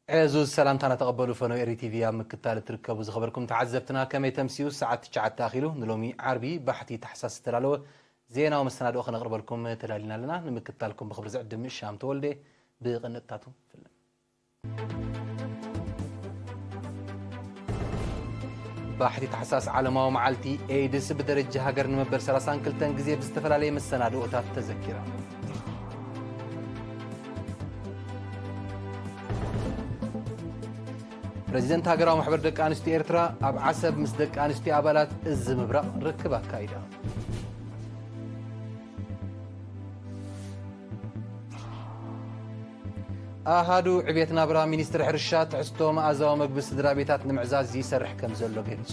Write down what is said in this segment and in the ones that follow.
ዕዙዝ ሰላምታና ተቐበሉ። ፈነው ኤሪ ቲቪ ኣብ ምክታል እትርከቡ ዝኸበርኩም ተዓዘብትና፣ ከመይ ተምስዩ? ሰዓት ትሽዓተ ኣኺሉ ንሎሚ ዓርቢ ባሕቲ ታሕሳስ ዝተዳለወ ዜናዊ መሰናድኦ ከነቕርበልኩም ተዳሊና ኣለና። ንምክታልኩም ብኽብሪ ዝዕድም ሻም ተወልደ። ብቕንጥታቱ ፍልም። ባሕቲ ታሕሳስ ዓለማዊ መዓልቲ ኤድስ ብደረጃ ሃገር ንመበል ሰላሳን ክልተን ግዜ ብዝተፈላለየ መሰናድኦታት ተዘኪራ። ፕረዚደንት ሃገራዊ ማሕበር ደቂ ኣንስትዮ ኤርትራ ኣብ ዓሰብ ምስ ደቂ ኣንስትዮ ኣባላት እዚ ምብራቕ ርክብ ኣካይዳ። ኣሃዱ ዕቤት ናብራ ሚኒስትሪ ሕርሻ ትሕዝቶ መኣዛዊ መግቢ ስድራ ቤታት ንምዕዛዝ ይሰርሕ ከም ዘሎ ገሊጹ።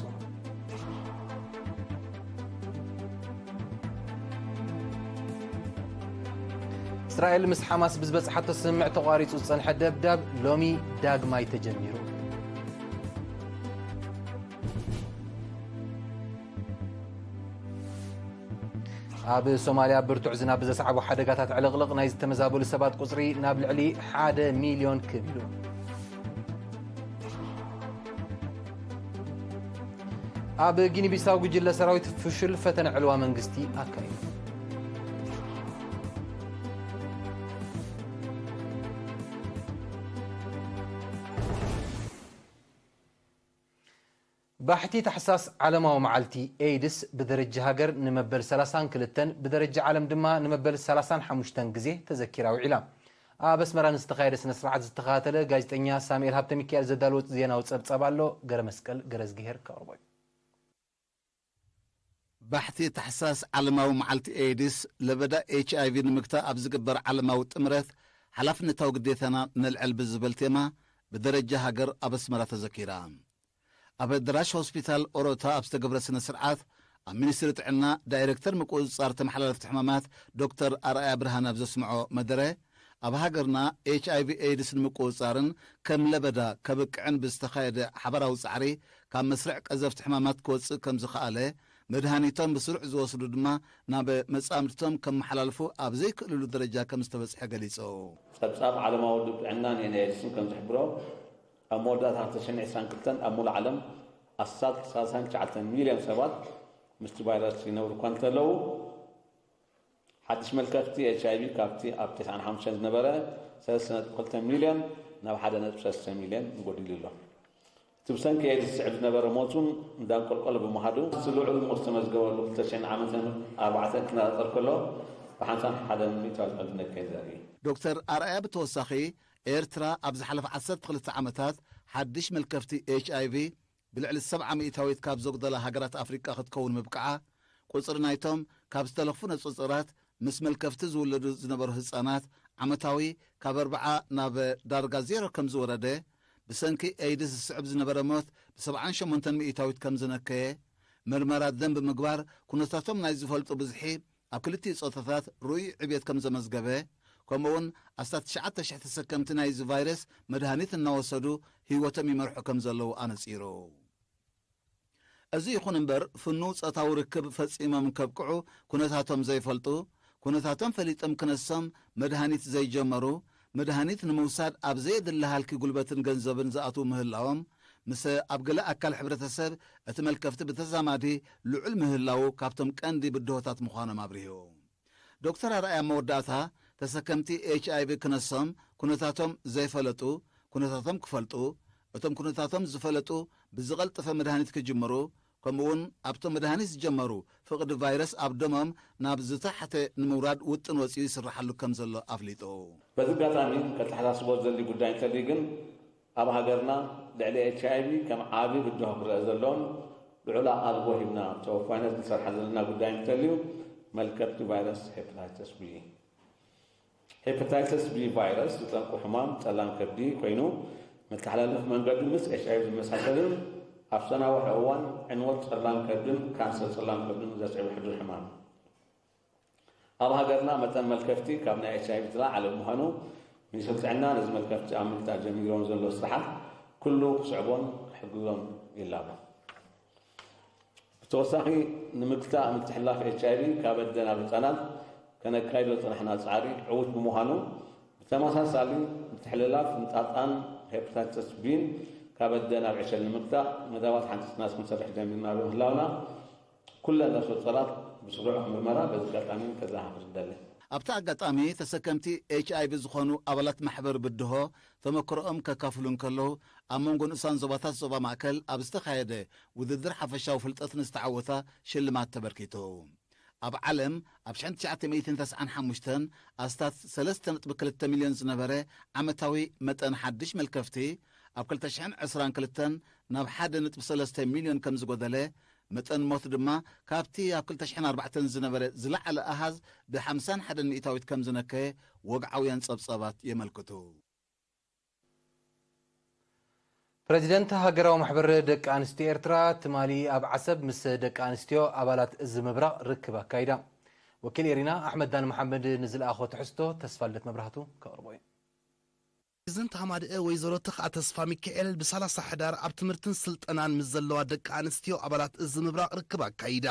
እስራኤል ምስ ሓማስ ብዝበጽሓቶ ስምምዕ ተቋሪጹ ዝጸንሐ ደብዳብ ሎሚ ዳግማይ ተጀሚሩ። ኣብ ሶማልያ ብርቱዕ ዝናብ ብዘስዓቦ ሓደጋታት ዕልቕልቕ ናይ ዝተመዛበሉ ሰባት ቁጽሪ ናብ ልዕሊ ሓደ ሚልዮን ክብ ኢሉ። ኣብ ጊኒ ቢሳው ጉጅለ ሰራዊት ፍሹል ፈተነ ዕልዋ መንግስቲ ኣካይዱ። ባሕቲ ታሕሳስ ዓለማዊ መዓልቲ ኤይድስ ብደረጃ ሃገር ንመበል ሰላሳን ክልተን፣ ብደረጃ ዓለም ድማ ንመበል ሰላሳን ሓሙሽተን ግዜ ተዘኪራ ውዒላ። ኣብ ኣስመራ ንዝተኻየደ ስነ ስርዓት ዝተኸታተለ ጋዜጠኛ ሳሙኤል ሃብተ ሚካኤል ዘዳለዎ ዜናዊ ጸብጻብ ኣሎ። ገረ መስቀል ገረዝግሄር ከቕርቦ እዩ። ባሕቲ ታሕሳስ ዓለማዊ መዓልቲ ኤይድስ፣ ለበዳ ኤች ኣይ ቪ ንምግታእ ኣብ ዝግበር ዓለማዊ ጥምረት ሓላፍነታዊ ግዴታና ነልዕል ብዝብል ቴማ ብደረጃ ሃገር ኣብ ኣስመራ ተዘኪራ። ኣብ ኣዳራሽ ሆስፒታል ኦሮታ ኣብ ዝተገብረ ስነ ስርዓት፣ ኣብ ሚኒስትሪ ጥዕና ዳይሬክተር ምቁጽጻር ተመሓላለፍቲ ሕማማት ዶክተር ኣርኣያ ብርሃነ ኣብ ዘስምዖ መደረ፣ ኣብ ሃገርና ኤች ኣይ ቪ ኤይድስ ንምቁጽጻርን ከም ለበዳ ከብቅዕን ብዝተኻየደ ሓባራዊ ጻዕሪ፣ ካብ መስርዕ ቀዘፍቲ ሕማማት ክወጽእ ከም ዝኸኣለ፣ መድሃኒቶም ብስሩዕ ዝወስዱ ድማ ናብ መጻምድቶም ከመሓላልፉ ኣብ ዘይክእልሉ ደረጃ ከም ዝተበጽሐ ገሊጹ። ጸብጻብ ዓለማዊ ውድብ ጥዕናን ኤን ኤች ን ከም ዝሕብሮ፣ ኣብ መወዳእታ ክልተ ሽሕን ዕስራን ክልተን ኣብ ሙሉእ ዓለም ኣስታት ሰላሳን ትሽዓተን ሚልዮን ሰባት ምስቲ ቫይረስ ይነብሩ እኳ እንተለዉ፣ ሓድሽ መልከፍቲ ኤች ኣይ ቪ ካብቲ ኣብ ተስዓን ሓሙሽተን ዝነበረ ሰለስተ ነጥቢ ክልተ ሚልዮን ናብ ሓደ ነጥቢ ሰለስተ ሚልዮን ጎዲሉ ኣሎ። እቲ ብሰንኪ ኤድስ ዝስዕብ ዝነበረ ሞት እውን እንዳንቆልቆለ ብምዃዱ፣ እቲ ልዑል ሞት ዝተመዝገበሉ ክልተ ሽሕን ዓመተ ኣርባዕተን ክነጻጸር ከሎ፣ ብሓምሳን ሓደን ሚእታዊት ዕድመ ከም ዘርኢ። ዶክተር ኣርኣያ ብተወሳኺ፣ ኤርትራ ኣብ ዝሓለፈ ዓሰርተ ክልተ ዓመታት ሓድሽ መልከፍቲ ኤች ኣይ ቪ ብልዕሊ ሰብዓ ሚእታዊት ካብ ዘጉደላ ሃገራት ኣፍሪቃ ክትከውን ምብቅዓ፣ ቁጽሪ ናይቶም ካብ ዝተለኽፉ ነጾጸራት ምስ መልከፍቲ ዝውለዱ ዝነበሩ ህጻናት ዓመታዊ ካብ ኣርብዓ ናብ ዳርጋ ዜሮ ከም ዝወረደ፣ ብሰንኪ ኤይድስ ዝስዕብ ዝነበረ ሞት ብሰብዓን ሸሞንተን ሚእታዊት ከም ዝነከየ፣ ምርመራ ደም ብምግባር ኩነታቶም ናይ ዝፈልጡ ብዝሒ ኣብ ክልቲኡ ጾታታት ርኡይ ዕብየት ከም ዘመዝገበ፣ ከምኡ'ውን ኣስታት ትሽዓተ ሽሕ ተሰከምቲ ናይዚ ቫይረስ መድሃኒት እናወሰዱ ህይወቶም ይመርሑ ከም ዘለዉ ኣነጺሩ። እዚ ይኹን እምበር፣ ፍኑው ጾታዊ ርክብ ፈጺሞም ከብቅዑ ኩነታቶም ዘይፈልጡ፣ ኩነታቶም ፈሊጦም ክነሶም መድሃኒት ዘይጀመሩ፣ መድሃኒት ንምውሳድ ኣብ ዘየድሊ ሃልኪ ጉልበትን ገንዘብን ዝኣትዉ ምህላዎም፣ ምስ ኣብ ገለ ኣካል ሕብረተሰብ እቲ መልከፍቲ ብተዛማዲ ልዑል ምህላዉ ካብቶም ቀንዲ ብድሆታት ምዃኖም ኣብሪሁ። ዶክተር ኣርኣያ መወዳእታ፣ ተሰከምቲ ኤች ኣይ ቪ ክነሶም ኩነታቶም ዘይፈለጡ፣ ኩነታቶም ክፈልጡ፣ እቶም ኩነታቶም ዝፈለጡ ብዝቐልጠፈ መድሃኒት ክጅምሩ፣ ከምኡ'ውን ኣብቶም መድሃኒት ዝጀመሩ ፍቕዲ ቫይረስ ኣብ ደሞም ናብ ዝተሓተ ንምውራድ ውጥን ወጺኡ ይስርሓሉ ከም ዘሎ ኣፍሊጡ። በዚ ኣጋጣሚ ከተሓሳስቦ ዝደሊ ጉዳይ እንተልዩ ግን፣ ኣብ ሃገርና ልዕሊ ኤች ኣይ ቪ ከም ዓቢ ብድሆ ክረአ ዘሎን ልዑል ኣቓልቦ ሂብና ተወፋይነት ንሰርሓ ዘለና ጉዳይ እንተልዩ፣ መልከፍቲ ቫይረስ ሄፓታይተስ ቢ። ሄፓታይተስ ቢ ቫይረስ ዝጠንቁ ሕማም ጸላም ከብዲ ኮይኑ፣ መተሓላለፊ መንገዱ ምስ ኤች ኣይ ቪ ዝመሳሰልን ኣብ ዝተናውሐ እዋን ዕንወት ጸላም ከብድን ካንሰር ጸላም ከብድን ዘስዕብ ሕዱር ሕማም። ኣብ ሃገርና መጠን መልከፍቲ ካብ ናይ ኤች ኣይ ቪ ዝለዓለ ብምዃኑ፣ ሚኒስትሪ ጥዕና ነዚ መልከፍቲ ኣብ ምግታእ ጀሚርዎ ዘሎ ስራሓት ኩሉ ክስዕቦን ክሕግዞን ይላቦ። ብተወሳኺ፣ ንምግታእ ምትሕልላፍ ኤች ኣይ ቪ ካብ ኣደ ናብ ህጻናት ከነካይዶ ዝጸናሕና ጻዕሪ ዕዉት ብምዃኑ፣ ብተመሳሳሊ ምትሕልላፍ ፍንጣጣን ሄፓታይተስ ቢን ካብ ኣደ ናብ ዕሸል ንምግታእ መዳባት ሓንፂፅና ክንሰርሕ ጀሚርና ብምህላውና ኩለን ነፍሰ ጡራት ብስሩዕ ምርመራ በዚ ኣጋጣሚ ከዘኻኽር እደሊ። ኣብቲ ኣጋጣሚ ተሰከምቲ ኤች ኣይ ቪ ዝኾኑ ኣባላት ማሕበር ብድሆ ተመክሮኦም ከካፍሉ እንከለዉ፣ ኣብ መንጎ ንኡሳን ዞባታት ዞባ ማእከል ኣብ ዝተኻየደ ውድድር ሓፈሻዊ ፍልጠት ንዝተዓወታ ሽልማት ተበርኪቱ። ኣብ ዓለም ኣብ ሽሕን ትሽዓተ ሚእትን ተስዓን ሓሙሽተን ኣስታት ሰለስተ ነጥቢ ክልተ ሚልዮን ዝነበረ ዓመታዊ መጠን ሓድሽ መልከፍቲ ኣብ ክልተ ሽሕን ዕስራን ክልተን ናብ ሓደ ነጥቢ ሰለስተ ሚልዮን ከም ዝጎደለ፣ መጠን ሞት ድማ ካብቲ ኣብ ክልተ ሽሕን ኣርባዕተን ዝነበረ ዝለዓለ ኣሃዝ ብሓምሳን ሓደን ሚእታዊት ከም ዝነከየ ወግዓውያን ጸብጻባት የመልክቱ። ፕረዚደንት ሃገራዊ ማሕበር ደቂ ኣንስትዮ ኤርትራ ትማሊ ኣብ ዓሰብ ምስ ደቂ ኣንስትዮ ኣባላት እዚ ምብራቕ ርክብ ኣካይዳ። ወኪል ኤሪና ኣሕመድ ዳን መሓመድ ንዝለኣኾ ትሕዝቶ ተስፋልደት መብራህቱ ከቕርቦ እዩ። ፕረዚደንት ሃማደኤ ወይዘሮ ተኽኣ ተስፋ ሚካኤል ብሰላሳ ሕዳር ኣብ ትምህርትን ስልጠናን ምስ ዘለዋ ደቂ ኣንስትዮ ኣባላት እዚ ምብራቕ ርክብ ኣካይዳ።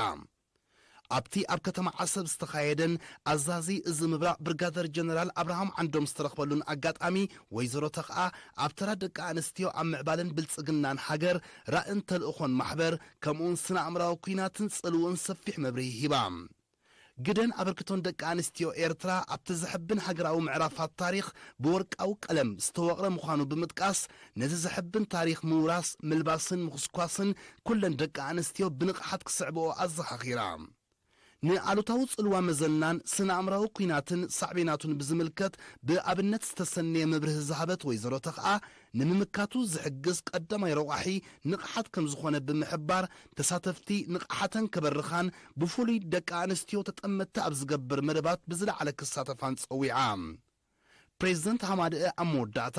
ኣብቲ ኣብ ከተማ ዓሰብ ዝተኻየደን ኣዛዚ እዚ ምብራቕ ብርጋደር ጀነራል ኣብርሃም ዓንዶም ዝተረኽበሉን ኣጋጣሚ፣ ወይዘሮ ተኽኣ ኣብ ተራ ደቂ ኣንስትዮ ኣብ ምዕባለን ብልጽግናን ሃገር ራእን ተልእኾን ማሕበር ከምኡውን ስነ ኣእምራዊ ኲናትን ጽልውኡን ሰፊሕ መብርሂ ሂባ። ግደን ኣበርክቶን ደቂ ኣንስትዮ ኤርትራ ኣብቲ ዘሕብን ሃገራዊ ምዕራፋት ታሪኽ ብወርቃዊ ቀለም ዝተወቕረ ምዃኑ ብምጥቃስ፣ ነዚ ዘሕብን ታሪኽ ምውራስ፣ ምልባስን ምኹስኳስን ኩለን ደቂ ኣንስትዮ ብንቕሓት ክስዕብኦ ኣዘኻኺራ። ንኣሉታዊ ጽልዋ መዘናን ስነ ኣእምራዊ ኲናትን ሳዕቤናቱን ብዝምልከት ብኣብነት ዝተሰነየ መብርሂ ዝሃበት ወይዘሮ ተኽኣ፣ ንምምካቱ ዝሕግዝ ቀዳማይ ረቋሒ ንቕሓት ከም ዝኾነ ብምሕባር፣ ተሳተፍቲ ንቕሓተን ከበርኻን ብፍሉይ ደቂ ኣንስትዮ ተጠመትቲ ኣብ ዝገብር መደባት ብዝለዓለ ክሳተፋን ጸዊዓ። ፕሬዚደንት ሃማደኤ ኣብ መወዳእታ፣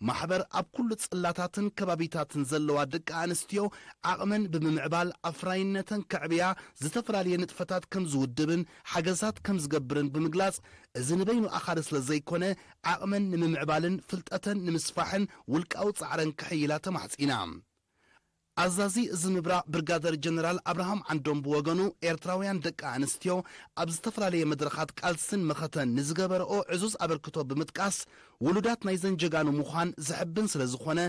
ማሕበር ኣብ ኩሉ ጽላታትን ከባቢታትን ዘለዋ ደቂ ኣንስትዮ ዓቕመን ብምምዕባል ኣፍራይነተን ከዕብያ ዝተፈላለየ ንጥፈታት ከም ዝውድብን ሓገዛት ከም ዝገብርን ብምግላጽ፣ እዚ ንበይኑ ኣኻሊ ስለ ዘይኮነ፣ ዓቕመን ንምምዕባልን ፍልጠተን ንምስፋሕን ውልቃዊ ጻዕረን ከሕይላ ተማሕጺና። ኣዛዚ እዚ ምብራቕ ብርጋደር ጀነራል ኣብርሃም ዓንዶም ብወገኑ፣ ኤርትራውያን ደቂ ኣንስትዮ ኣብ ዝተፈላለየ መድረኻት ቃልስን መኸተን ንዝገበረኦ ዕዙዝ ኣበርክቶ ብምጥቃስ፣ ውሉዳት ናይዘን ጀጋኑ ምዃን ዘሕብን ስለ ዝኾነ፣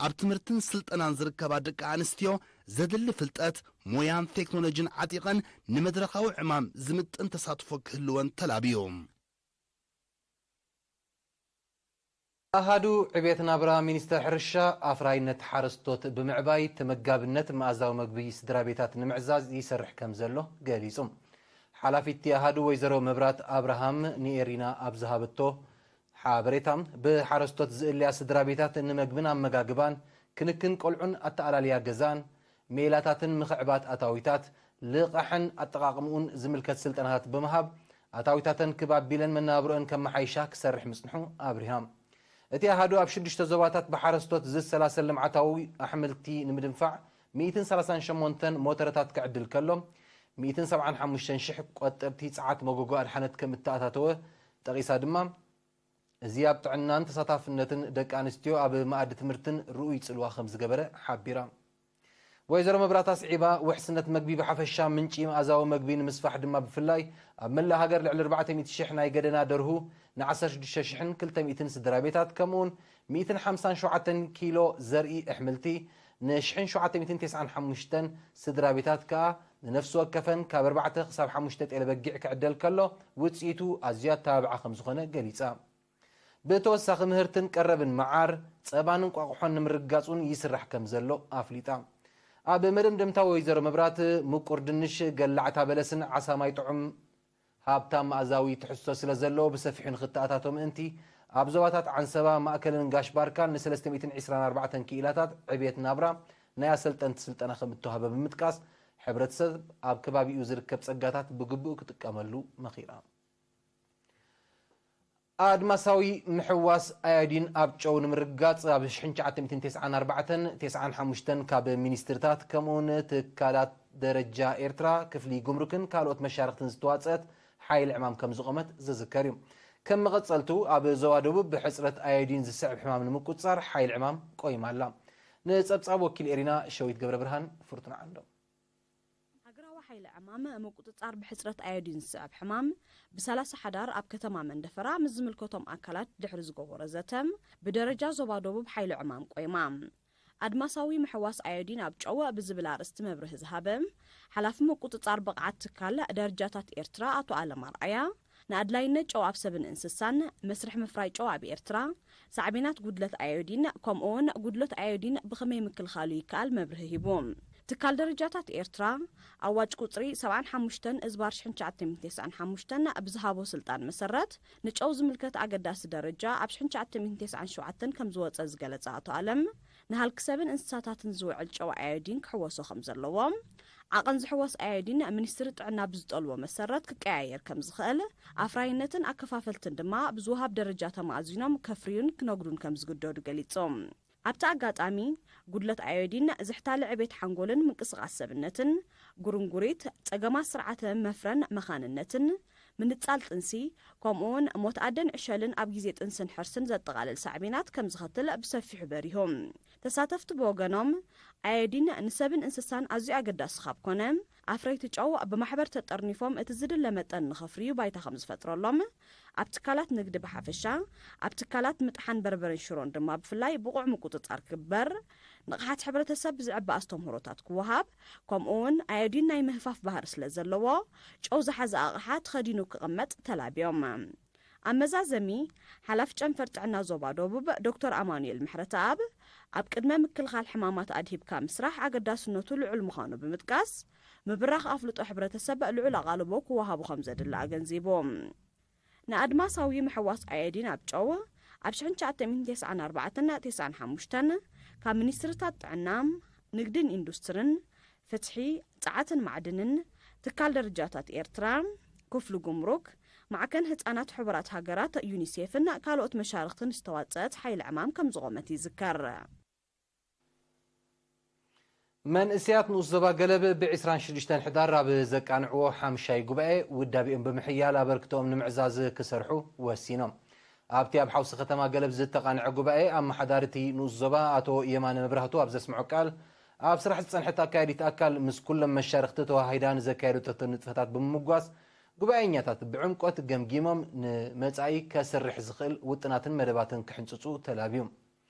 ኣብ ትምህርትን ስልጠናን ዝርከባ ደቂ ኣንስትዮ ዘድሊ ፍልጠት፣ ሞያን ቴክኖሎጂን ዓጢቐን ንመድረኻዊ ዕማም ዝምጥን ተሳትፎ ክህልወን ተላብዩ። ኣሃዱ ዕብየት ናብራ ሚኒስተር ሕርሻ፣ ኣፍራይነት ሓረስቶት ብምዕባይ ተመጋብነት መኣዛዊ መግቢ ስድራ ቤታት ንምዕዛዝ ይሰርሕ ከም ዘሎ ገሊጹ። ሓላፊት እቲ ኣሃዱ ወይዘሮ መብራት ኣብርሃም ንኤሪና ኣብ ዝሃበቶ ሓበሬታ፣ ብሓረስቶት ዝእለያ ስድራ ቤታት ንመግብን ኣመጋግባን፣ ክንክን ቆልዑን ኣተኣላልያ ገዛን፣ ሜላታትን ምኽዕባት ኣታዊታት፣ ልቓሕን ኣጠቓቕምኡን ዝምልከት ስልጠናታት ብምሃብ፣ ኣታዊታተን ክብ ኣቢለን መነባብሮአን ከመሓይሻ ክሰርሕ ምጽንሑ ኣብሪሃ። እቲ ኣሃዱ ኣብ ሽዱሽተ ዞባታት ብሓረስቶት ዝሰላሰል ልምዓታዊ ኣሕምልቲ ንምድንፋዕ ሚእትን ሰላሳን ሸሞንተን ሞተረታት ክዕድል ከሎ፣ ሚእትን ሰብዓን ሓሙሽተን ሽሕ ቆጠብቲ ጸዓት መጎጎ ኣድሓነት ከም እተኣታተወ ጠቒሳ ድማ፣ እዚ ኣብ ጥዕናን ተሳታፍነትን ደቂ ኣንስትዮ ኣብ መኣዲ ትምህርትን ርኡይ ጽልዋ ከም ዝገበረ ሓቢራ። ወይዘሮ መብራት ኣስዒባ፣ ውሕስነት መግቢ ብሓፈሻ፣ ምንጪ መኣዛዊ መግቢ ንምስፋሕ ድማ ብፍላይ፣ ኣብ መላእ ሃገር ልዕሊ ኣርባዕተ ሚእቲ ሽሕ ናይ ገደና ደርሁ፣ ን ዓሰርተ ሽዱሽተ ሽሕን ክልተ ሚእትን ስድራ ቤታት፣ ከምኡውን ሚእትን ሓምሳን ሸውዓተን ኪሎ ዘርኢ ኣሕምልቲ፣ ን ሽሕን ሸውዓተ ሚእትን ተስዓን ሓሙሽተን ስድራ ቤታት ከኣ፣ ንነፍሲ ወከፈን ካብ ኣርባዕተ ክሳብ ሓሙሽተ ጤለ በጊዕ ክዕደል ከሎ፣ ውጽኢቱ ኣዝዩ ኣተባብዓ ከም ዝኾነ ገሊጻ። ብተወሳኺ ምህርትን ቀረብን መዓር፣ ጸባን እንቋቑሖን ንምርግጋጽ እውን ይስራሕ ከም ዘሎ ኣፍሊጣ። ኣብ መደምደምታ ወይዘሮ መብራት፣ ምቁር ድንሽ፣ ገላዕታ በለስን ዓሳ ማይ ጥዑም ሃብታም መኣዛዊ ትሕዝቶ ስለ ዘለዎ ብሰፊሑ ንኽተኣታቶ ምእንቲ፣ ኣብ ዞባታት ዓንሰባ፣ ማእከልን ጋሽ ባርካን ንሰለስተ ሚእትን ዕስራን ኣርባዕተን ክኢላታት ዕብየት ናብራ ናይ ኣሰልጠንቲ ስልጠና ከም እተዋህበ ብምጥቃስ፣ ሕብረተሰብ ኣብ ከባቢኡ ዝርከብ ጸጋታት ብግቡእ ክጥቀመሉ መኺራ። ኣድማሳዊ ምሕዋስ ኣዮዲን ኣብ ጨው ንምርግጋጽ ኣብ ሽሕን ትሽዓተ ሚእትን ተስዓን ኣርባዕተን ተስዓን ሓሙሽተን ካብ ሚኒስትርታት ከምኡውን ትካላት ደረጃ ኤርትራ፣ ክፍሊ ጉምሩክን ካልኦት መሻርኽትን ዝተዋጸአት ሓይሊ ዕማም ከም ዝቖመት ዝዝከር እዩ። ከም መቐጸልቱ፣ ኣብ ዞባ ደቡብ ብሕጽረት ኣዮዲን ዝስዕብ ሕማም ንምቁጽጻር ሓይሊ ዕማም ቆይማ ኣላ። ንጸብጻብ ወኪል ኤሪና ሸዊት ገብረ ብርሃን ፍርቱና ዓንዶም። ሃገራዊ ሓይሊ ዕማም ምቁጽጻር ብሕጽረት ኣዮዲን ዝስዕብ ሕማም ብ30 ሓዳር ኣብ ከተማ መንደፈራ ምስ ዝምልከቶም ኣካላት ድሕሪ ዝገበሮ ዘተ፣ ብደረጃ ዞባ ደቡብ ሓይሊ ዕማም ቆይማ። ኣድማሳዊ ምሕዋስ ኣዮዲን ኣብ ጨው ብዝብል ኣርእስቲ መብርሂ ዝሃበ ሓላፊ ምቁጽጻር ብቕዓት ትካል ደረጃታት ኤርትራ ኣቶ ኣለም ኣርኣያ፣ ንኣድላይነት ጨው ኣብ ሰብን እንስሳን፣ መስርሕ ምፍራይ ጨው ኣብ ኤርትራ፣ ሳዕቤናት ጉድለት ኣዮዲን፣ ከምኡ'ውን ጉድለት ኣዮዲን ብኸመይ ምክልኻሉ ይከኣል መብርሂ ሂቡ። ትካል ደረጃታት ኤርትራ፣ ኣዋጅ ቁጽሪ ሰብዓን ሓሙሽተን እዝባር ሽሕን ትሽዓተ ሚእትን ተስዓን ሓሙሽተን ብዝሃቦ ስልጣን መሰረት፣ ንጨው ዝምልከት ኣገዳሲ ደረጃ ኣብ ሽሕን ትሽዓተ ሚእትን ተስዓን ሸውዓተን ከም ዝወጸ ዝገለጸ ኣቶ ኣለም፣ ንሃልኪ ሰብን እንስሳታትን ዝውዕል ጨው ኣዮዲን ክሕወሶ ከም ዘለዎ፣ ዓቐን ዝሕወስ ኣዮዲን ሚኒስትሪ ጥዕና ብዝጠልቦ መሰረት ክቀያየር ከም ዝኽእል፣ ኣፍራይነትን ኣከፋፈልትን ድማ ብዝወሃብ ደረጃ ተማእዚኖም ከፍርዩን ክነግዱን ከም ዝግደዱ ገሊጹ። ኣብቲ ኣጋጣሚ፣ ጉድለት ኣዮዲን ዝሕታለ ዕቤት ሓንጎልን ምንቅስቓስ ሰብነትን፣ ጉርንጉሪት፣ ጸገማት ስርዓተ መፍረን መኻንነትን፣ ምንጻል ጥንሲ፣ ከምኡ'ውን ሞት ኣደን ዕሸልን ኣብ ግዜ ጥንስን ሕርስን ዘጠቓልል ሳዕቤናት ከም ዝኸትል ብሰፊሑ በሪሁ። ተሳተፍቲ ብወገኖም፣ ኣዮዲን ንሰብን እንስሳን ኣዝዩ ኣገዳሲ ካብ ኮነ፣ ኣፍረይቲ ጨው ብማሕበር ተጠርኒፎም እቲ ዝድለ መጠን ንኸፍርዩ ባይታ ከም ዝፈጥረሎም፣ ኣብ ትካላት ንግዲ ብሓፈሻ፣ ኣብ ትካላት ምጥሓን በርበረን ሽሮን ድማ ብፍላይ ብቑዕ ምቁጽጻር ክግበር፣ ንቕሓት ሕብረተሰብ ብዝዕባ ኣስተምህሮታት ክወሃብ፣ ከምኡ'ውን ኣዮዲን ናይ ምህፋፍ ባህሪ ስለ ዘለዎ፣ ጨው ዝሓዘ ኣቕሓ ተኸዲኑ ክቕመጥ ተላብዮም። ኣብ መዛዘሚ፣ ሓላፊ ጨንፈር ጥዕና ዞባ ደቡብ ዶክተር ኣማኑኤል ምሕረተኣብ፣ ኣብ ቅድመ ምክልኻል ሕማማት ኣድሂብካ ምስራሕ ኣገዳስነቱ ልዑል ምዃኑ ብምጥቃስ፣ ምብራኽ ኣፍልጦ ሕብረተሰብ ልዑል ኣቓልቦ ክወሃቦ ከም ዘድሊ ኣገንዚቡ። ንኣድማሳዊ ምሕዋስ ኣዮዲን ኣብ ጨው ኣብ ሽሕን ትሽዓተ ሚእትን ተስዓን ኣርባዕተን ተስዓን ሓሙሽተን ካብ ሚኒስትሪታት ጥዕና፣ ንግድን ኢንዱስትርን፣ ፍትሒ፣ ጸዓትን ማዕድንን፣ ትካል ደረጃታት ኤርትራ፣ ክፍሊ ጉምሩክ፣ ማዕከን ህጻናት ሕቡራት ሃገራት፣ ዩኒሴፍን ካልኦት መሻርኽትን ዝተዋጸአት ሓይሊ ዕማም ከም ዝቖመት ይዝከር። መንእሰያት ንኡስ ዞባ ገለብ ብ ዕስራን ሽዱሽተን ሕዳር ኣብ ዘቃንዕዎ ሓምሻይ ጉባኤ ውዳቤኦም ብምሕያል ኣበርክቶኦም ንምዕዛዝ ክሰርሑ ወሲኖም። ኣብቲ ኣብ ሓውሲ ከተማ ገለብ ዝተቓንዐ ጉባኤ፣ ኣመሓዳሪ እቲ ንኡስ ዞባ ኣቶ የማነ መብራህቱ ኣብ ዘስምዖ ቃል፣ ኣብ ስራሕ ዝጸንሐት ኣካያዲት ኣካል ምስ ኩሎም መሻርኽቲ ተዋሂዳ ንዘካየደቶ ንጥፈታት ብምምጓስ፣ ጉባኤኛታት ብዕምቆት ገምጊሞም ንመጻኢ ከስርሕ ዝኽእል ውጥናትን መደባትን ክሕንጽጹ ተላብዩ።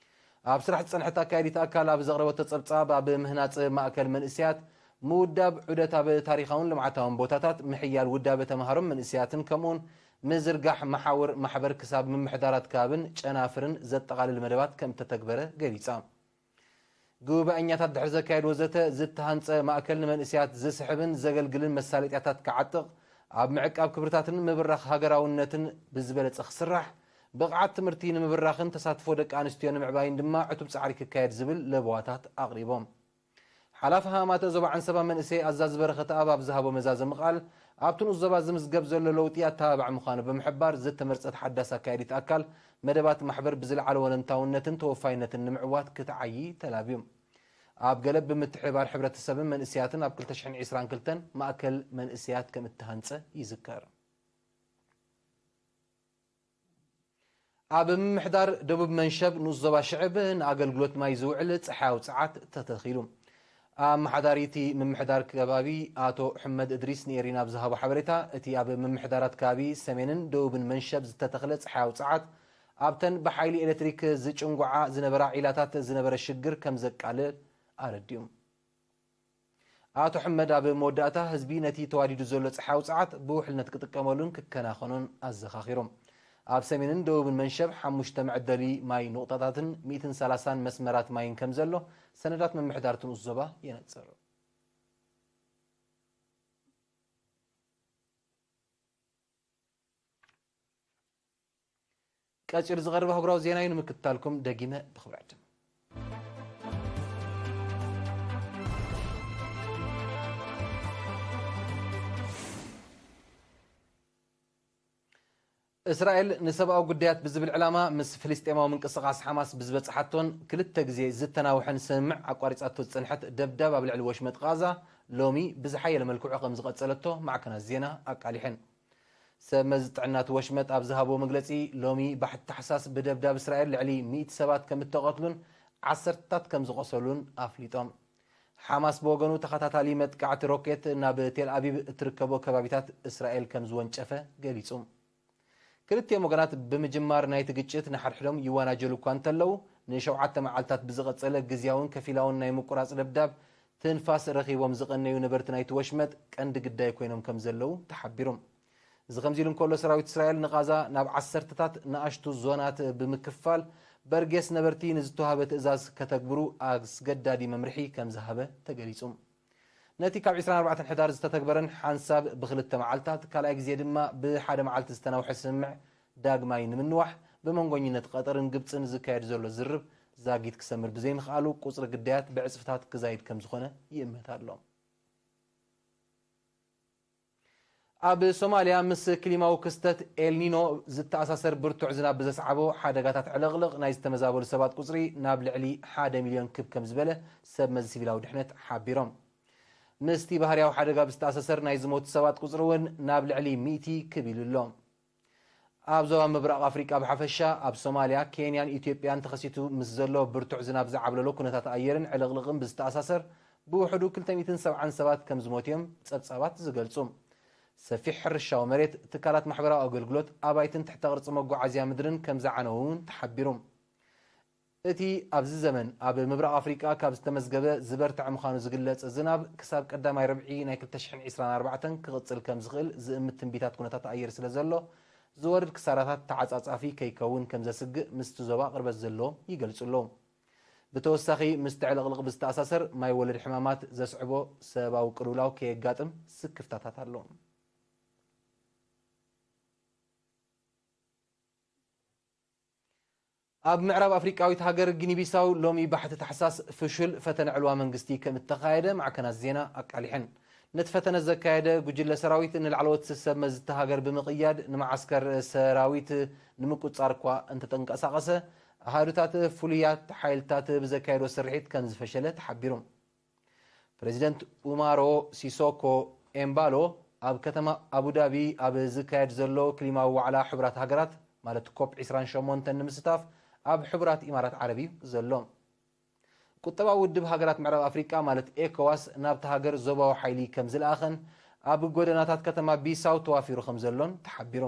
ኣብ ስራሕ ዝጸንሐት ኣካያዲት ኣካል ኣብ ዘቕረበቶ ጸብጻብ፣ ኣብ ምህናጽ ማእከል መንእሰያት፣ ምውዳብ ዑደት ኣብ ታሪኻውን ልምዓታውን ቦታታት፣ ምሕያል ውዳበ ተምሃሮን መንእሰያትን፣ ከምኡውን ምዝርጋሕ መሓውር ማሕበር ክሳብ ምምሕዳራት ከባብን ጨናፍርን ዘጠቓልል መደባት ከም እተተግበረ ገሊጻ። ጉባኤኛታት ድሕሪ ዘካየድዎ ዘተ፣ ዝተሃንጸ ማእከል ንመንእሰያት ዝስሕብን ዘገልግልን መሳለጥያታት ክዓጥቕ፣ ኣብ ምዕቃብ ክብርታትን ምብራኽ ሃገራውነትን ብዝበለጸ ክስራሕ፣ ብቕዓት ትምህርቲ ንምብራኽን ተሳትፎ ደቂ ኣንስትዮ ንምዕባይን ድማ ዕቱብ ጻዕሪ ክካየድ ዝብል ለበዋታት ኣቕሪቦም። ሓላፊ ሃማተ ዞባ ዓንሰባ መንእሰይ ኣዛዚ በረኸት ኣብ ኣብ ዝሃቦ መዛዘሚ ቃል፣ ኣብቲ ንኡስ ዞባ ዝምዝገብ ዘሎ ለውጢ ኣተባባዒ ምዃኑ ብምሕባር፣ ዝተመርጸት ሓዳስ ኣካያዲት ኣካል መደባት ማሕበር ብዝለዓለ ወለንታውነትን ተወፋይነትን ንምዕዋት ክትዓዪ ተላብዩ። ኣብ ገለብ ብምትሕብባር ሕብረተሰብን መንእሰያትን ኣብ ክልተ ሽሕን ዕስራን ክልተን ማእከል መንእሰያት ከም እተሃንጸ ይዝከር። ኣብ ምምሕዳር ደቡብ መንሸብ ንኡስ ዞባ ሽዕብ ንኣገልግሎት ማይ ዝውዕል ጸሓያዊ ጸዓት ተተኺሉ። ኣመሓዳሪ እቲ ምምሕዳር ከባቢ ኣቶ ሕመድ እድሪስ ንኤሪና ኣብ ዝሃቦ ሓበሬታ፣ እቲ ኣብ ምምሕዳራት ከባቢ ሰሜንን ደቡብን መንሸብ ዝተተኽለ ጸሓያዊ ጸዓት፣ ኣብተን ብሓይሊ ኤሌክትሪክ ዝጭንጉዓ ዝነበራ ዒላታት ዝነበረ ሽግር ከም ዘቃልል ኣረዲኡ። ኣቶ ሕመድ ኣብ መወዳእታ፣ ህዝቢ ነቲ ተዋዲዱ ዘሎ ጸሓያዊ ጸዓት ብውሕልነት ክጥቀመሉን ክከናኸኖን ኣዘኻኺሮም። ኣብ ሰሜንን ደቡብን መንሸብ ሓሙሽተ መዕደሊ ማይ ኑቕጣታትን ሚእትን ሰላሳን መስመራት ማይን ከም ዘሎ ሰነዳት ምምሕዳር እቲ ንኡስ ዞባ የነጽር። ቀጺሉ ዝቐርብ ኣህጉራዊ ዜና እዩ፣ ንምክትታልኩም ደጊመ ብኽብሪ ዕድም። እስራኤል ንሰብኣዊ ጉዳያት ብዝብል ዕላማ ምስ ፍልስጤማዊ ምንቅስቓስ ሓማስ ብዝበጽሓቶን ክልተ ግዜ ዝተናውሐን ስምምዕ ኣቋሪጻቶ ዝጸንሐት ደብዳብ ኣብ ልዕሊ ወሽመጥ ቓዛ ሎሚ ብዝሓየለ መልክዑ ከም ዝቐጸለቶ ማዕከናት ዜና ኣቃሊሐን። ሰብ መዚ ጥዕና እቲ ወሽመጥ ኣብ ዝሃብዎ መግለጺ፣ ሎሚ ባሕቲ ታሕሳስ ብደብዳብ እስራኤል ልዕሊ ሚእቲ ሰባት ከም እተቐትሉን ዓሰርተታት ከም ዝቖሰሉን ኣፍሊጦም። ሓማስ ብወገኑ ተኸታታሊ መጥቃዕቲ ሮኬት ናብ ቴል ኣቪቭ እትርከቦ ከባቢታት እስራኤል ከም ዝወንጨፈ ገሊጹ። ክልቲኦም ወገናት ብምጅማር ናይቲ ግጭት ንሓድሕዶም ይወናጀሉ እኳ እንተለዉ፣ ንሸውዓተ መዓልታት ብዝቐጸለ ግዝያውን ከፊላውን ናይ ምቁራጽ ደብዳብ ትንፋስ ረኺቦም ዝቐነዩ ነበርቲ ናይቲ ወሽመጥ ቀንዲ ግዳይ ኮይኖም ከም ዘለዉ ተሓቢሩ። እዚ ከምዚ ኢሉ እንከሎ፣ ሰራዊት እስራኤል ንቓዛ ናብ ዓሰርተታት ንኣሽቱ ዞናት ብምክፋል፣ በርጌስ ነበርቲ ንዝተዋህበ ትእዛዝ ከተግብሩ ኣስገዳዲ መምርሒ ከም ዝሃበ ተገሊጹ። ነቲ ካብ ዕስራን ኣርባዕተን ሕዳር ዝተተግበረን ሓንሳብ ብክልተ መዓልታት፣ ካልኣይ ግዜ ድማ ብሓደ መዓልቲ ዝተናውሐ ስምምዕ ዳግማይ ንምንዋሕ፣ ብመንጎኝነት ቀጠርን ግብጽን ዝካየድ ዘሎ ዝርብ ዛጊት ክሰምር ብዘይምኽኣሉ፣ ቁጽሪ ግዳያት ብዕጽፍታት ክዛይድ ከም ዝኾነ ይእመት ኣሎ። ኣብ ሶማልያ ምስ ክሊማዊ ክስተት ኤልኒኖ ዝተኣሳሰር ብርቱዕ ዝናብ ብዘስዓቦ ሓደጋታት ዕልቕልቕ ናይ ዝተመዛበሉ ሰባት ቁጽሪ ናብ ልዕሊ ሓደ ሚልዮን ክብ ከም ዝበለ ሰብ መዚ ሲቪላዊ ድሕነት ሓቢሮም። ምስቲ ባህርያዊ ሓደጋ ብዝተኣሳሰር ናይ ዝሞቱ ሰባት ቁጽሪ እውን ናብ ልዕሊ ሚእቲ ክብ ኢሉ ኣሎ። ኣብ ዞባ ምብራቕ ኣፍሪቃ ብሓፈሻ፣ ኣብ ሶማልያ፣ ኬንያን ኢትዮጵያን ተኸሲቱ ምስ ዘሎ ብርቱዕ ዝናብ ዝዓብለሎ ኩነታት ኣየርን ዕልቕልቕን ብዝተኣሳሰር፣ ብውሕዱ ክልተ ሚእትን ሰብዓን ሰባት ከም ዝሞቱ እዮም ጸብጻባት ዝገልጹ። ሰፊሕ ሕርሻዊ መሬት፣ ትካላት ማሕበራዊ ኣገልግሎት፣ ኣባይትን ትሕተ ቅርጺ መጓዓዝያ ምድርን ከም ዝዓነዉ እውን ተሓቢሩ። እቲ ኣብዚ ዘመን ኣብ ምብራቕ ኣፍሪቃ ካብ ዝተመዝገበ ዝበርትዐ ምዃኑ ዝግለጽ ዝናብ፣ ክሳብ ቀዳማይ ርብዒ ናይ ክልተ ሽሕን ዕስራን ኣርባዕተን ክቕጽል ከም ዝኽእል ዝእምት ትንቢታት ኩነታት ኣየር ስለ ዘሎ፣ ዝወርድ ክሳራታት ተዓጻጻፊ ከይከውን ከም ዘስግእ ምስቲ ዞባ ቅርበት ዘለዎም ይገልጹ ኣለዉ። ብተወሳኺ፣ ምስቲ ዕልቕልቕ ብዝተኣሳሰር ማይ ወለድ ሕማማት ዘስዕቦ ሰብኣዊ ቅልውላው ከየጋጥም ስክፍታታት ኣሎ። ኣብ ምዕራብ ኣፍሪቃዊት ሃገር ጊኒቢሳው ሎሚ ባሕቲ ታሕሳስ ፍሹል ፈተነ ዕልዋ መንግስቲ ከም እተኻየደ ማዕከናት ዜና ኣቃሊሐን። ነቲ ፈተነ ዘካየደ ጉጅለ ሰራዊት ንላዕለዎት ሰብ መዚ እታ ሃገር ብምቕያድ ንመዓስከር ሰራዊት ንምቁጽጻር እኳ እንተተንቀሳቐሰ፣ ኣሃዱታት ፍሉያት ሓይልታት ብዘካየዶ ስርሒት ከም ዝፈሸለ ተሓቢሩ። ፕረዚደንት ኡማሮ ሲሶኮ ኤምባሎ ኣብ ከተማ ኣቡዳቢ ኣብ ዝካየድ ዘሎ ክሊማዊ ዋዕላ ሕቡራት ሃገራት፣ ማለት ኮፕ ዕስራን ሸሞንተን ንምስታፍ ኣብ ሕቡራት ኢማራት ዓረብ እዩ ዘሎ። ቁጠባዊ ውድብ ሃገራት ምዕራብ ኣፍሪቃ፣ ማለት ኤኮዋስ፣ ናብታ ሃገር ዞባዊ ሓይሊ ከም ዝለኣኸን ኣብ ጎደናታት ከተማ ቢሳው ተዋፊሩ ከም ዘሎን ተሓቢሩ።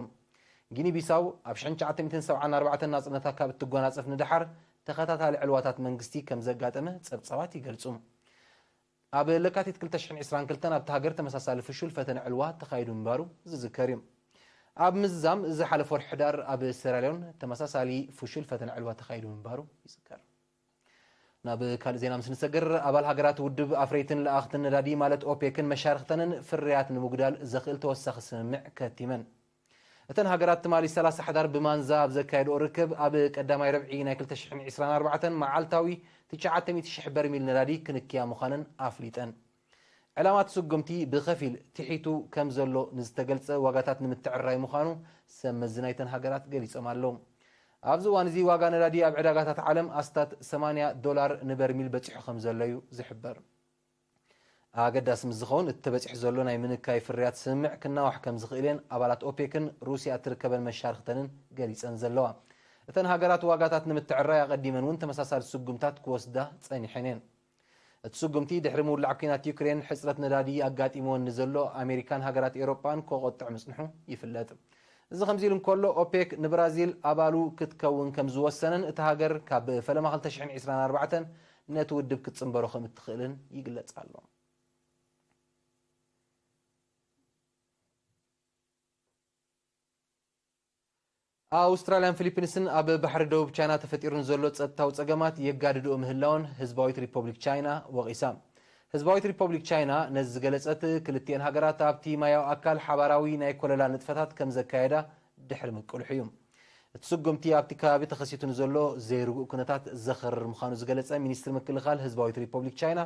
ጊኒ ቢሳው ኣብ ሽሕን ትሽዓተ ሚእትን ሰብዓን ኣርባዕተን ናጽነታ ካብ እትጎናጸፍ ንደሓር፣ ተኸታታሊ ዕልዋታት መንግስቲ ከም ዘጋጠመ ጸብጻባት ይገልጹ። ኣብ ለካቲት ክልተ ሽሕን ዕስራን ክልተን ኣብታ ሃገር ተመሳሳሊ ፍሹል ፈተነ ዕልዋ ተኻይዱ ምንባሩ ዝዝከር እዩ። ኣብ ምዝዛም ዝሓለፈ ወርሒ ሕዳር ኣብ ሴራልዮን ተመሳሳሊ ፍሹል ፈተነ ዕልዋ ተኻይዱ ምንባሩ ይዝከር። ናብ ካልእ ዜና ምስ ንሰግር፣ ኣባል ሃገራት ውድብ ኣፍረይትን ለኣኽትን ነዳዲ፣ ማለት ኦፔክን መሻርኽተንን ፍርያት ንምጉዳል ዘኽእል ተወሳኺ ስምምዕ ከቲመን። እተን ሃገራት ትማሊ ሰላሳ ሕዳር ብማንዛ ኣብ ዘካየድኦ ርክብ፣ ኣብ ቀዳማይ ረብዒ ናይ ክልተ ሽሕን ዕስራን ኣርባዕተን መዓልታዊ ትሽዓተ ሚእቲ ሽሕ በርሚል ነዳዲ ክንክያ ምዃነን ኣፍሊጠን። ዕላማ እቲ ስጉምቲ ብኸፊል ትሒቱ ከም ዘሎ ንዝተገልጸ ዋጋታት ንምትዕርራይ ምዃኑ ሰብ መዚ ናይተን ሃገራት ገሊጾም ኣለዉ። ኣብዚ እዋን እዚ ዋጋ ነዳዲ ኣብ ዕዳጋታት ዓለም ኣስታት ሰማንያ ዶላር ንበርሚል በጺሑ ከም ዘሎ እዩ ዝሕበር። ኣገዳሲ ምስ ዝኸውን፣ እቲ ተበጺሑ ዘሎ ናይ ምንካይ ፍርያት ስምምዕ ክናዋሕ ከም ዝኽእል እየን ኣባላት ኦፔክን ሩስያ እትርከበን መሻርኽተንን ገሊጸን ዘለዋ። እተን ሃገራት ዋጋታት ንምትዕራይ ኣቐዲመን እውን ተመሳሳሊ ስጉምታት ክወስዳ ጸኒሐን እየን። እቲ ስጉምቲ ድሕሪ ምውላዕ ኲናት ዩክሬን ሕጽረት ነዳዲ ኣጋጢምወን ንዘሎ ኣሜሪካን ሃገራት ኤውሮጳን ከቖጥዕ ምጽንሑ ይፍለጥ። እዚ ከምዚ ኢሉ እንከሎ፣ ኦፔክ ንብራዚል ኣባሉ ክትከውን ከም ዝወሰነን እታ ሃገር ካብ ፈለማ ክልተ ሽሕን ዕስራን ኣርባዕተን ነቲ ውድብ ክትጽንበሮ ከም እትኽእልን ይግለጽ ኣሎ። ኣውስትራልያን ፊሊፒንስን ኣብ ባሕሪ ደቡብ ቻይና ተፈጢሩ ንዘሎ ጸጥታዊ ጸገማት የጋድድኦ ምህላወን ህዝባዊት ሪፐብሊክ ቻይና ወቒሳ። ህዝባዊት ሪፐብሊክ ቻይና ነዚ ዝገለጸት፣ ክልቲኤን ሃገራት ኣብቲ ማያዊ ኣካል ሓባራዊ ናይ ኮለላ ንጥፈታት ከም ዘካየዳ ድሕሪ ምቅልሑ እዩ። እቲ ስጉምቲ ኣብቲ ከባቢ ተኸሲቱ ንዘሎ ዘይርጉእ ኩነታት ዘኸርር ምዃኑ ዝገለጸ ሚኒስትሪ ምክልኻል ህዝባዊት ሪፐብሊክ ቻይና፣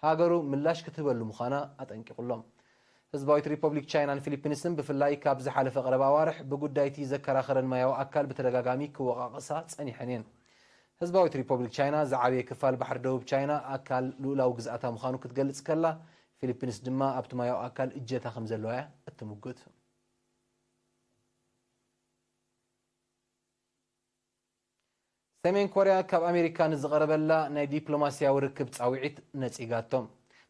ሃገሩ ምላሽ ክትህበሉ ምዃና ኣጠንቂቑ ኣሎ። ህዝባዊት ሪፐብሊክ ቻይናን ፊሊፒንስን ብፍላይ ካብ ዝሓለፈ ቀረባ ኣዋርሕ ብጉዳይቲ ዘከራኸረን ማያዊ ኣካል ብተደጋጋሚ ክወቃቐሳ ጸኒሐን እየን። ህዝባዊት ሪፐብሊክ ቻይና ዝዓበየ ክፋል ባሕሪ ደቡብ ቻይና ኣካል ልኡላዊ ግዝኣታ ምዃኑ ክትገልጽ ከላ፣ ፊሊፒንስ ድማ ኣብቲ ማያዊ ኣካል እጀታ ከም ዘለዋ እያ እትምጉት። ሰሜን ኮርያ ካብ ኣሜሪካ ንዝቐረበላ ናይ ዲፕሎማስያዊ ርክብ ጻውዒት ነጺጋቶ።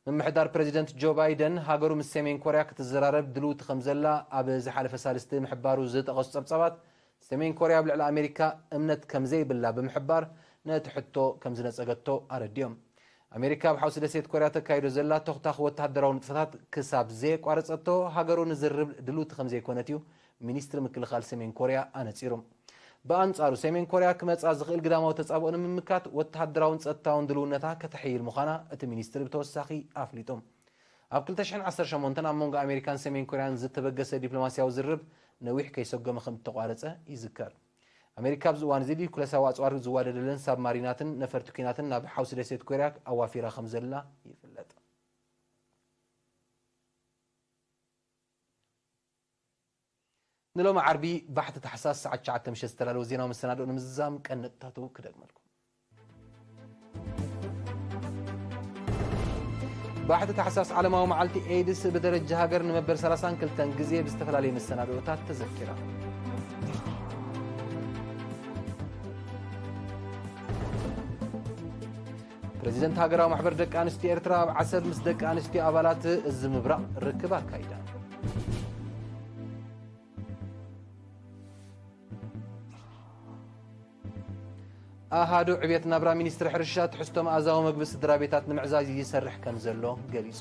ምምሕዳር ፕረዚደንት ጆ ባይደን ሃገሩ ምስ ሰሜን ኮርያ ክትዘራረብ ድልውቲ ከም ዘላ ኣብ ዝሓለፈ ሳልስቲ ምሕባሩ ዝጠቐሱ ጸብጻባት፣ ሰሜን ኮርያ ኣብ ልዕሊ ኣሜሪካ እምነት ከም ዘይብላ ብምሕባር፣ ነቲ ሕቶ ከም ዝነጸገቶ ኣረዲኦም። ኣሜሪካ ኣብ ሓውሲ ደሴት ኮርያ ተካይዶ ዘላ ተኹታኽ ወተሃደራዊ ንጥፈታት ክሳብ ዘየቋረጸቶ፣ ሃገሩ ንዝርብ ድልውቲ ከም ዘይኮነት እዩ ሚኒስትሪ ምክልኻል ሰሜን ኮርያ ኣነጺሩ። ብኣንጻሩ፣ ሰሜን ኮርያ ክመጻ ዝኽእል ግዳማዊ ተጻብኦ ንምምካት ወተሃደራውን ጸጥታውን ድልውነታ ከተሐይል ምዃና እቲ ሚኒስትሪ ብተወሳኺ ኣፍሊጡ። ኣብ ክልተ ሽሕን ዓሰርተ ሸሞንተን ኣብ መንጎ ኣሜሪካን ሰሜን ኮርያን ዝተበገሰ ዲፕሎማስያዊ ዝርብ ነዊሕ ከይሰጎመ ከም እተቋረጸ ይዝከር። ኣሜሪካ ኣብዚ እዋን እዚ ኒኩለሳዊ ኣጽዋር ዝዋደደለን ሳብማሪናትን ነፈርቲ ኲናትን ናብ ሓውሲ ደሴት ኮርያ ኣዋፊራ ከም ዘላ ይፍለጥ። ንሎሚ ዓርቢ ባሕቲ ታሕሳስ ሰዓት ትሽዓተ ምሸት ዝተዳለወ ዜናዊ መሰናድኦ ንምዝዛም ቀንጥታቱ ክደግመልኩም። ባሕቲ ታሕሳስ ዓለማዊ መዓልቲ ኤድስ ብደረጃ ሃገር ንመበል ሰላሳን ክልተን ግዜ ብዝተፈላለየ መሰናድኦታት ተዘኪራ። ፕረዚደንት ሃገራዊ ማሕበር ደቂ ኣንስትዮ ኤርትራ ኣብ ዓሰብ ምስ ደቂ ኣንስትዮ ኣባላት እዚ ምብራቕ ርክብ ኣካይዳ። ኣሃዱ ዕብየት ናብራ ሚኒስትሪ ሕርሻ ትሕዝቶ መኣዛዊ መግቢ ስድራ ቤታት ንምዕዛዝ ይሰርሕ ከም ዘሎ ገሊጹ።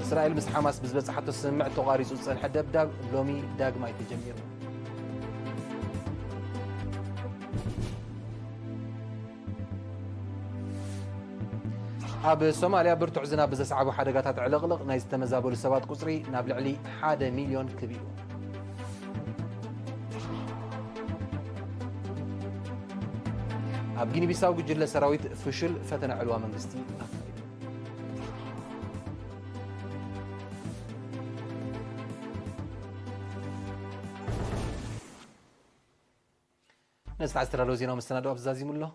እስራኤል ምስ ሓማስ ብዝበጽሓቶ ስምምዕ ተቋሪጹ ዝጸንሐ ደብዳብ ሎሚ ዳግማይ ተጀሚሩ። ኣብ ሶማልያ ብርቱዕ ዝናብ ብዘስዓቦ ሓደጋታት ዕልቕልቕ ናይ ዝተመዛበሉ ሰባት ቁጽሪ ናብ ልዕሊ ሓደ ሚልዮን ክብ ኢሉ። ኣብ ጊኒቢሳው ጉጅለ ሰራዊት ፍሹል ፈተነ ዕልዋ መንግስቲ ኣካይዱ። ነዚ ዝተሓዝተዳለወ ዜናዊ መሰናድኦ ኣብዚ ዛዚሙ ኣሎ።